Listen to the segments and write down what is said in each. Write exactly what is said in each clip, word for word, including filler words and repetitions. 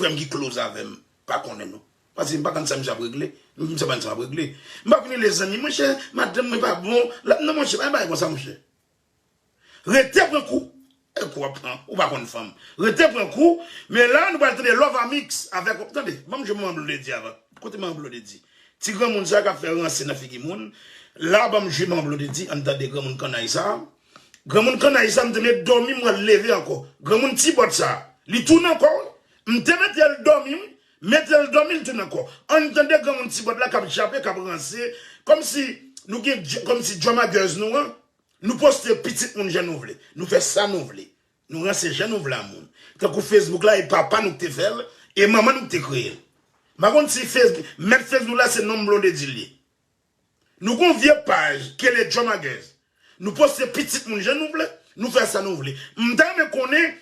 frè m ki close avè m pa konnen non. Paske m pa konn sa misye ap regle. M se pa konn sa m ap regle. M pa vin rele zanmi, monchè, madanm mwen pa bon. L ap nan monchè, pa bay konsa, monchè. Rete pran kou. E kou ap pran, ou pa konn fanm. Rete pran kou. Men la, nou pral tande Love Amix avèk, tande, ban m jwe manman Blondedy avan. Kote manman Blondedy? Ti granmoun sa k ap fè ranse nan figi moun. La, ban m jwe manman Blondedy, ann tande granmoun kannay sa. Granmoun kannay sa, m te met dòmi, m pral leve ankò. Granmoun ti bòt sa, li tounen ankò, wi. M te mete l dòmi, wi. Mete l dòmi, l tounen ankò. Ann tande granmoun ti bòt la k ap jape, k ap ranse. Kòmsi nou gen, kòmsi Djòmagèz nou an. Nou poste pitit moun jan nou vle. Nou fè sa nou vle. Nou ranse jan nou vle a moun. Tankou Facebook la, e papa nou k te fè l, e manman nou k te kreye l. M pa konn si Facebook, mèt Facebook la se nonm Blondedy l ye. Nou gon vye paj, k rele Djòmagèz. Nou poste pitit moun jan nou vle, nou fè sa nou vle. M ta renmen konnen,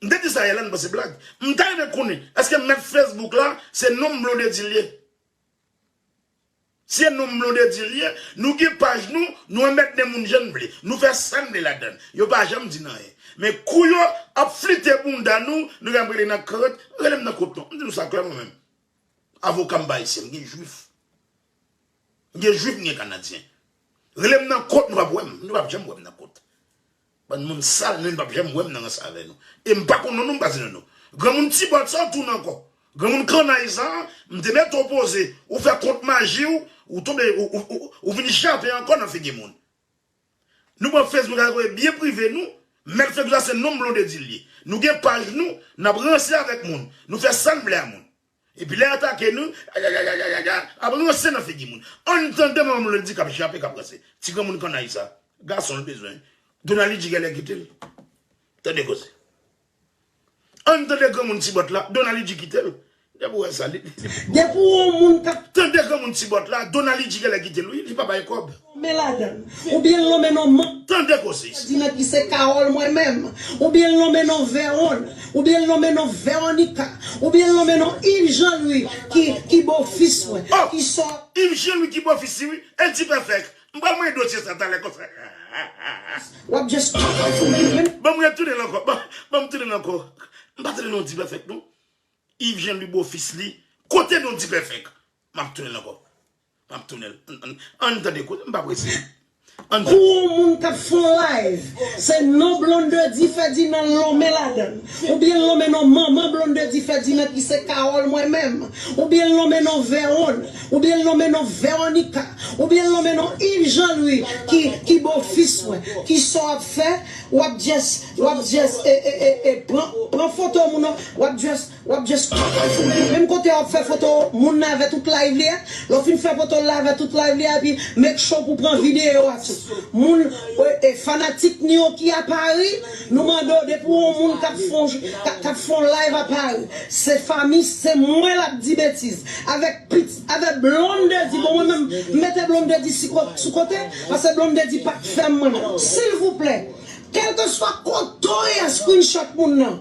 m te di sa yè la, nou panse blag. M ta renmen konnen, èske mèt Facebook la, se nonm Blondedy l ye? Si e nonm Blondedy l ye, nou gen paj nou, nou anmède moun jan n vle. Nou fè sa n vle ladan l. Yo pa janm di n anyen. Men kou yo ap flite bounda nou, nou gen ap rele nan kot, rele m nan kot non. M di nou sa klè mwen menm. Avoka m pa ayisyen, m gen jwif. M gen jwif, m gen kanadyen. Rele m nan kot, nou p ap wè m. Nou p ap janm wè m nan kot. Bann moun sal, nou, nou p ap janm wè m nan ranse avè nou. E m pa konn non nou, m pa di non nou. Granmoun ti bòt sa, w tounen ankò. Granmoun kannay sa, m te mete w poze. Ou fè kont maji w, ou tonbe, ou, ou, ou, ou vin jape ankò nan figi moun. Nou pran Facebook la, kote byen prive nou, mèt Facebook la se nonm Blondedy l ye. Nou gen paj nou, n ap ranse avèk moun. Nou fè sa n vle a moun. Epi lè atake nou, ap ranse nan figi moun. Ann tande manman Blondedy k ap jape, k ap ranse. Ti granmoun kannay sa. Gason l bezwen. Donali di gèlè kite l. Tande koze. Ann tande granmoun ti bòt la. Donali di kite l. Depi w wè sa, li. Depi w yon moun k ap tande granmoun ti bòt la, Donali di gèlè kite l, wi, li pa bay kòb. Men ladan. Oubyen l lonmen non man. Tande koze isit. Di nèg ki se Carole mwen menm. Oubyen l lonmen non Veron. Oubyen l lonmen non Veronica. Oubyen l lonmen non Yves Jean Louis ki, ki bofis mwen. Oh! Ki sò. Yves Jean Louis ki bofis li, wi. E Dipèfèk. M pral mwen dosye sa talè konsa. W ap just. Ban m retounen l ankò. Ban, ban m tounen l ankò. M pa tande non Dipèfèk non. Yves Jean Louis bofis li. Kote non Dipèfèk? M ap tounen l ankò. M ap tounen l. Ann, ann, ann tande kote, m pa prese. Ann tande. Pou yon moun k ap fè yon live, se non Blondedy Ferdinand l lonmen ladan l. Oubyen l lonmen non manman Blondedy Ferdinand ki se Carole mwen menm. Oubyen l lonmen non Veron. Oubyen l lonmen non Veronica. Oubyen l lonmen non Yves Jean Louis ki, ki bofis mwen. Ki sa w ap fè? W ap just, w ap just, e, e, e, e, pran, pran foto moun nan. W ap just, w ap just. Menm kote w ap fè foto moun nan avè tout live li a. Lè w fin fè foto l la avè tout live li a, epi make sure pou pran videyo a tou. Moun, e, e, fanatik nou yo ki a Pari, nou mande w depi w yon moun k ap fè yon, k ap, k ap fè yon live a Pari. Se fanmi, se mwen l ap di betiz. Avèk pit, avèk Blondedy, bon, mwen menm, m mete Blondedy si ko-, sou kote, paske Blondedy pa t fè m mwen non. Silvouplè, kèlkeswa kote w ye, screenshot moun nan.